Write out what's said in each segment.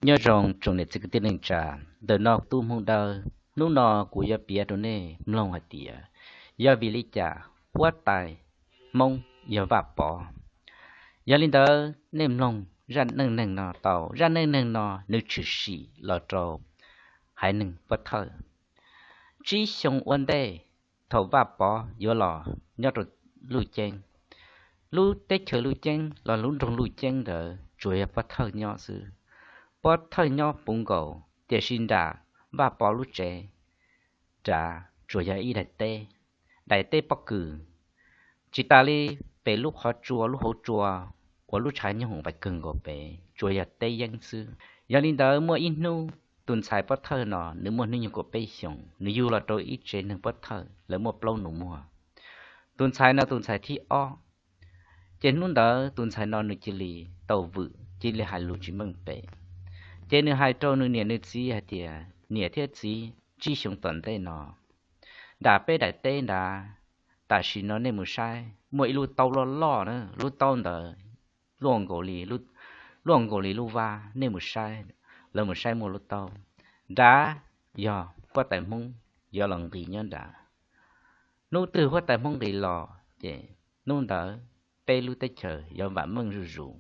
Nyob zoo tsoom niam txiv kwv tij neej tsa, ntawm no tub Hmoob Dawb. Hnub no kuv yuav piav rau nej mloog hais tias yog vim li cas huab tais Hmoob yog Vaj Pov. Yog li ntawd nej mloog zaj neej neeg no tau. Zaj neej neeg no nws tshwm sim los rau haiv neeg Pob Thawj. Tsib xyoo ua ntej, thaum Vaj Pov yuav los nyob rau Luj Ceeb, lub teb chaws Luj Ceeb los lub nroog Luj Ceeb ntawd tsuas yog Pob Thawj nyob xwb. Pob Thawj nyob puv nkaus, tiam sis nram Vaj Pov lub tsev nrad tsuas yog ib daim teb, daim teb pob kws. Tsis tas li pem lub qhov tsua, lub hauv tsua uas lub tshav nyoog vais kawg nkaus pem tsuas yog teb yeeb xwb. Yog li ntawd muaj ib hnub tus ntxhais Pob Thawj no nws muaj hnub nyoog kaum peb xyoos, nws yug los rau ib tsev neeg Pob Thawj, lawv muaj plaub nus muag. Tus ntxhais no tus ntxhais thib ob. Ces hnub ntawd tus ntxhais no nws cia li tau vwm, cia li hais lus tsis meej pem. Ces nws hais rau nws niam nws txiv hais tias, niam thiab txiv, tsib xyoo tom ntej no, nram peb daim teb nrad, tam sim no nej mus saib muaj ib lub taub loj loj na, lub taub ntawd luaj nkaus li, luaj nkaus li lub vab, nej mus saib. Lawv mus saib muaj lub taub nrad, yog huab tais Hmoob yuav los nqis nyob nrad. Hnub twg huab tais Hmoob nqis los ces hnub ntawd peb lub teb chaws yuav vam meej zuj zus.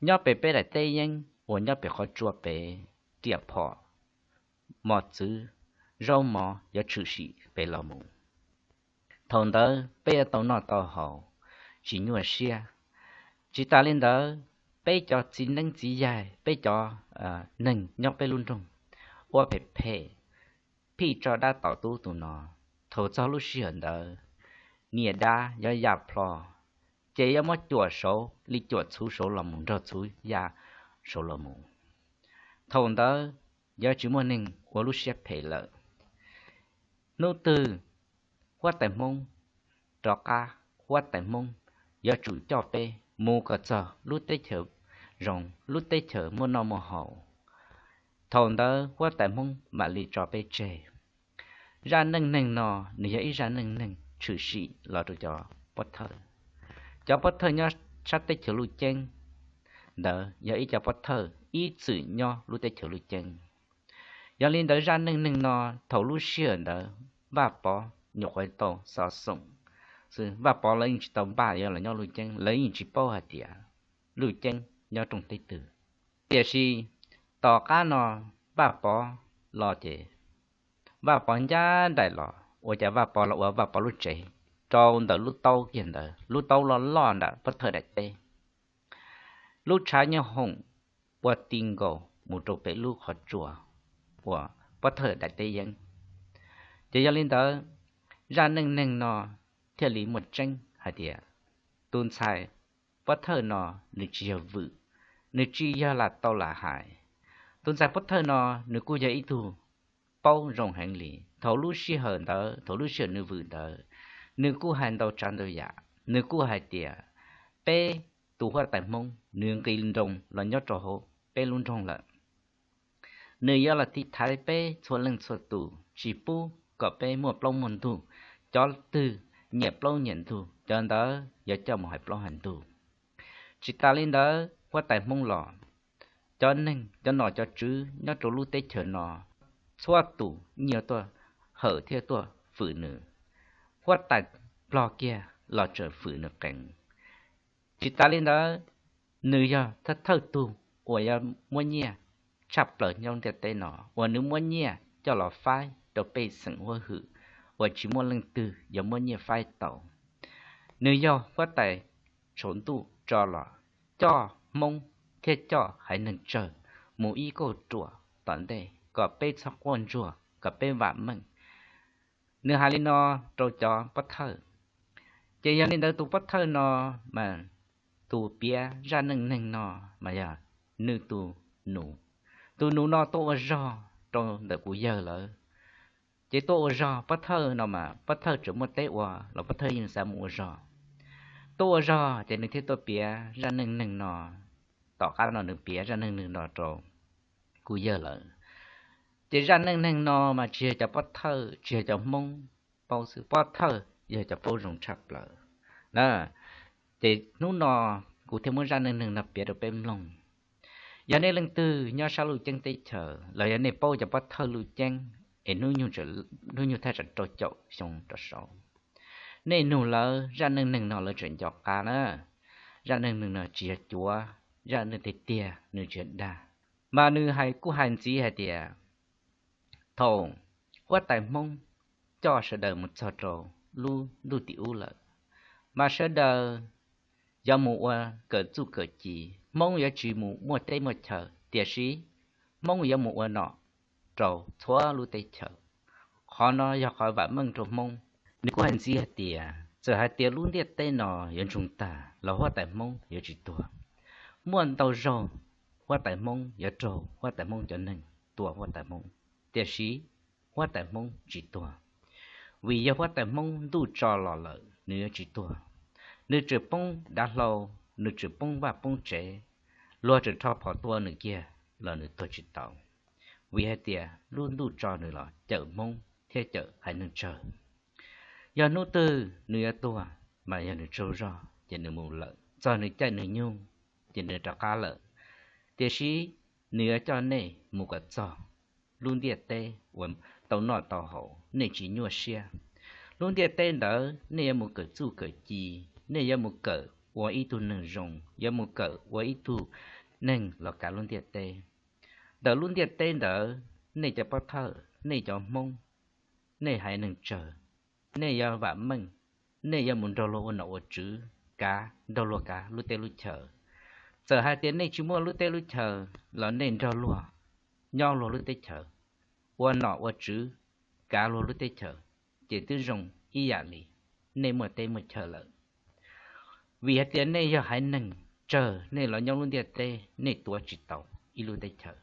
Nyob pem peb daim teb yeeb uas nyob pem qhov tsua pem, riam phom, mos txwv, zaub mov yuav tshwm sim pem los mus. Thaum ntawd peb yuav tau noj tau haus tsis nyuaj siab. Tsis tas li ntawd, peb cov txiv neeb txiv yaig, peb cov neeg nyob peb lub nroog ua phem phem, phij tso dab tom tub tus no. Thaum txog lub sij hawm ntawd, niam dab yuav ya plho, ces yuav muab cuam saud li cuam txhuv saud los mus nrog txhuv ya saud los mus. Thaum ntawd yuav tsis muaj neeg ua lub siab phem lawm. Hnub twg huab tais Hmoob rov qab, huab tais Hmoob yuav tsum coj peb mus kom txog lub teb chaws zoo, lub teb chaws muaj noj muaj haus. Thaum ntawd huab tais Hmoob mam li tso peb tseg. Zaj neej neeg no nws yog ib zaj neej neeg tshwm sim los rau cov Pob Thawj. Cov Pob Thawj nyob sab teb chaws Luj Ceeb ntawd yog ib cov Pob Thawj ib txwm nyob lub teb chaws Luj Ceeb. Yog li ntawd zaj neej neeg no, thaum lub sij hawm ntawd Vaj Pov nyuam qhuav tau xov xoom xwb, Vaj Pov lawv yeej tsis tau npaj yuav los nyob Luj Ceeb, lawv yeej tsis paub hais tias Luj Ceeb nyob rooj teb twg. Tiam sis tom qab no Vaj Pov los ces Vaj Pov ncaj nraim los, ua cas Vaj Pov los ua Vaj Pov lub tsev rau ntawm lub taub kiag ntawd, lub taub loj loj nram Pob Thawj daim teb. Lub tshav nyob hoom ua ti nkaus mus rau pem lub qhov tsua uas Pob Thawj daim teb yeeb. Ces yog li ntawd, zaj neej neeg no thiaj li muaj tseeb hais tias tus ntxhais Pob Thawj no nws tsis yog vwm, nws tsis yog lam tau lam hais. Tus ntxhais Pob Thawj no nws kuj yog ib tug paub zoo heev li. Thaum lub sij hawm ntawd, thaum lub sij hawm nws vwm ntawd, nws kuj hais ntau tsav ntau yam, nws kuj hais tias peb tus huab tais Hmoob nws nqis nroos los nyob rau hauv peb lub nroog lawm. Nws yuav los tiv thaiv peb txhua leej txhua tus, tsis pub kom peb muaj plaub muaj ntug. Cov twg nyiam plaub nyiam ntug, cov ntawd yuav coj mus hais plaub hais ntug. Tsis tas li ntawd, huab tais Hmoob los, cov neeg, cov nom cov tswv nyob rau lub teb chaws no, txhua tus nyias tuaj hawm thiab tuaj fwm nws. Huab tais Nplog kiag los tseem fwm nws qees. Tsis tas li ntawd, nws yog thawj thawj tug uas yuav muab nyiaj tshaj plaws nyob ntiaj teb no, uas nws muab nyiaj coj los faib rau pej xeem huab hwm uas tsis muaj leej twg yuav muab nyiaj faib tau. Nws yog huab tais Tshaum Ntuj tso los coj Hmoob thiab coj haiv neeg tsawg mus ib kauj ruam tom ntej kom peb txhob quaj ntsuag, kom peb vam meej. Nws hais li no rau cov Pob Thawj. Ces yog li ntawd tus Pob Thawj no mas tus piav zaj neej neeg no mas yog nws tus nus. Tus nus no tuaj ua zog rau ntawm kuv yawg lawv. Ces tuaj ua zog, Pob Thawj no mas Pob Thawj tseem muaj teb ua los Pob Thawj yeej xav mus ua zog. Tuaj ua zog ces nws thiaj tuaj piav zaj neej neeg no. Tom qab no nws piav zaj neej neeg no rau kuv yawg lawv. Ces zaj neej neeg no mas tsis yog cov Pob Thawj, tsis yog cov Hmoob paub xwb, Pob Thawj yog cov paub zoo tshaj plaws na. Ces hnub no kuv thiaj muab zaj neej neeg no piav rau peb mloog. Yog nej leej twg nyob sab Luj Ceeb teb chaws los yog nej paub cov pov thawj Luj Ceeb es hnub nyoog thaj tsam rau caum xyoo rov saud, nej nug lawv zaj neej neeg no lawv tseem nco qab na. Zaj neej neeg no tsis yog cuav, zaj neej tiag tiag nws tsis yog dag. Mas nws hais kuj hais ntxiv hais tias thaum huab tais Hmoob coj sawv daws mus txog rau lub ntuj tim ub lawm, mas sawv daws yuav mus ua kawm txuj kawm ci, Hmoob yuav tsis mus muaj teb muaj chaw, tiam sis Hmoob yuav mus ua nom rau txhua lub teb chaws. Qhov no yog qhov vam meej rau Hmoob. Nws kuj hais ntxiv hais tias txawm hais tias lub ntiaj teb no yuav ntsoog tag los huab tais Hmoob yuav tsis tuag. Muaj ntau zaug huab tais Hmoob yuav raug huab tais Hmoob cov neeg tua huab tais Hmoob, tiam sis huab tais Hmoob tsis tuag, vim yog huab tais Hmoob ntuj tso los lawm nws yuav tsis tuag. Nws tseem poob dav hlau, nws tseem poob vaj poob tsev, luag tseem rho phom tua nws kiag los nws tuag tsis tau, vim hais tias lub ntuj tso nws los cawm Hmoob thiab cawm haiv neeg tsawg. Yog hnub twg nws yuav tuag mas yog nws tsaug zog ces nws mus lawm, txog nws caij nws nyoog ces nws rov qab lawm. Tiam sis nws yuav coj nej mus kom txog lub ntiaj teb uas tau noj tau haus nej tsis nyuaj siab. Lub ntiaj teb ntawd nej yuav mus kawm txuj kawm ci, nej yuav mus kawm ua ib tug neeg zoo, yuav mus kawm ua ib tug neeg los kav lub ntiaj teb. Ntawm lub ntiaj teb ntawd nej cov pov thawj, nej cov Hmoob, nej haiv neeg tsawg, nej yuav vam meej, nej yuav mus nrog luag ua nom ua tswv, kav nrog luag kav lub teb lub chaw. Txawm hais tias nej tsis muaj lub teb lub chaw los nej nrog luag nyob luag lub teb chaws, ua nom ua tswv, kav luag lub teb chaws, ces twb zoo ib yam li nej muaj teb muaj chaw lawm. Vim hais tias nej yog haiv neeg tsawg, nej los nyob lub ntiaj teb nej tuav tsis tau ib lub teb chaws.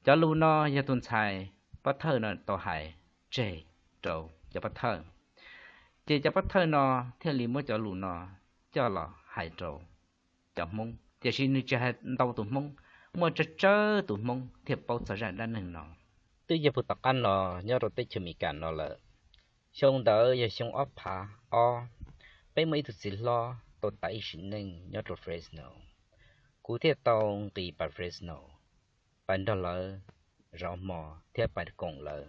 Cov lus no yog tus ntxhais pov thawj no tau hais tseg rau cov pov thawj, ces cov pov thawj no thiaj li muab cov lus no coj los hais rau cov Hmoob, tiam sis nws tsis hais ntau tus Hmoob, muaj tsawg tsawg tus Hmoob thiaj paub txog zaj dab neeg no. Twb yog puag tom qab no nyob rau teb chaws Amelikas no lawm. Xyoo ntawd yog xyoo ob phav ob, peb muaj ib tug txiv hlob tau tas ib sim neej nyob rau Fresno. Kuv thiaj tau nqis pas Fresno, pas nrog lawv zov hmo thiab pas koom lawv.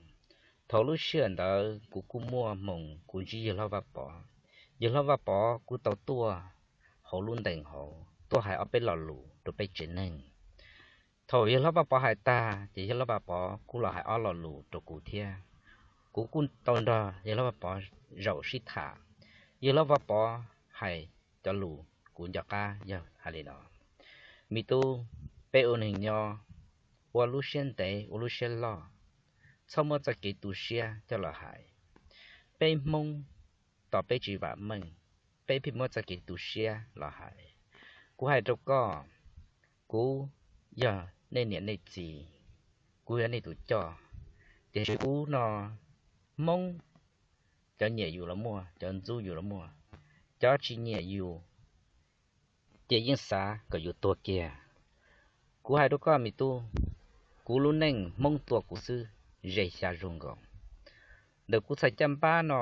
Thaum lub sij hawm ntawd kuv kuj muaj hmoo kuv ntsib yawg hlob Vaj Pov. Yawg hlob Vaj Pov kuj tau tuaj hauv lub ntees hauv tuaj hais ob peb lo lus rau peb tsev neeg. Thaum yawg hlob Vaj Pov hais tag ces yawg hlob Vaj Pov kuj los hais ob lo lus rau kuv thiab. Kuv kuj tau nrog yawg hlob Vaj Pov zaum sib tham. Yawg hlob Vaj Pov hais cov lus kuv nco qab yog hais li no: Me tub, peb ua neeg nyob, ua lub siab ntev ua lub siab loj, txhob muab txoj kev tu siab coj los hais. Peb Hmoob tos peb tsis vam meej, peb pheej muab txoj kev tu siab los hais. Kuv hais rau koj, kuv yog nej niam nej txiv, kuv yog nej tus coj, tiam sis ub no Hmoob cov nyiam yus los muaj, cov ntxub yus los muaj, cov tsis nyiam yus ces yeej xav kom yus tuag kiag. Kuv hais rau koj me tub, kuv lub neej Hmoob tua kuv xwb ze xya zaug nkaus. Ntawm kuv txhais caj npab no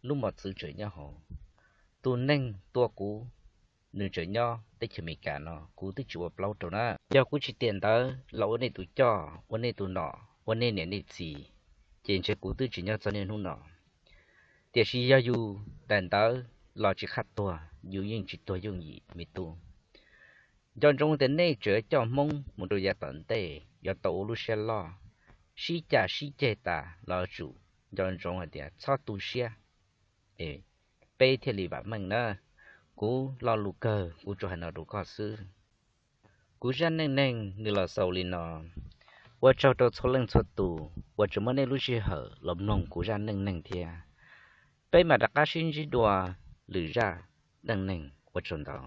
lub mos txwv tseem nyob hauv. Tus neeg tua kuv nws tseem nyob teb chaws Amelikas no, kuv twb tsis ua plaub rau na. Yog kuv tsis tiam ntawd los ua nej tus coj, ua nej tus nom, ua nej niam nej txiv, ces ntshe kuv twb tsis nyob txog niaj hnub no. Tiam sis yog yus daim ntawv los tsis qhaj tuag, yus yeej tsis tuag yooj yim me tub. Nco ntsoov tias nej tseem coj Hmoob mus rau yav tom ntej yuav tau ua lub siab loj, sib cav sib ceg tas los tsum nco ntsoov hais tias txhob tu siab, peb thiaj li vam meej na. Kuv lo lus kawg kuv tsuas hais no rau koj xwb. Kuv zaj neej neeg nws los xaus li no. Ua tsaug rau txhua leej txhua tus uas tseem muab nej lub sij hawm los mloog kuv zaj neej neeg thiab. Peb mam rov qab sib ntsib dua lwm zaj neej neeg, ua tsaug ntau.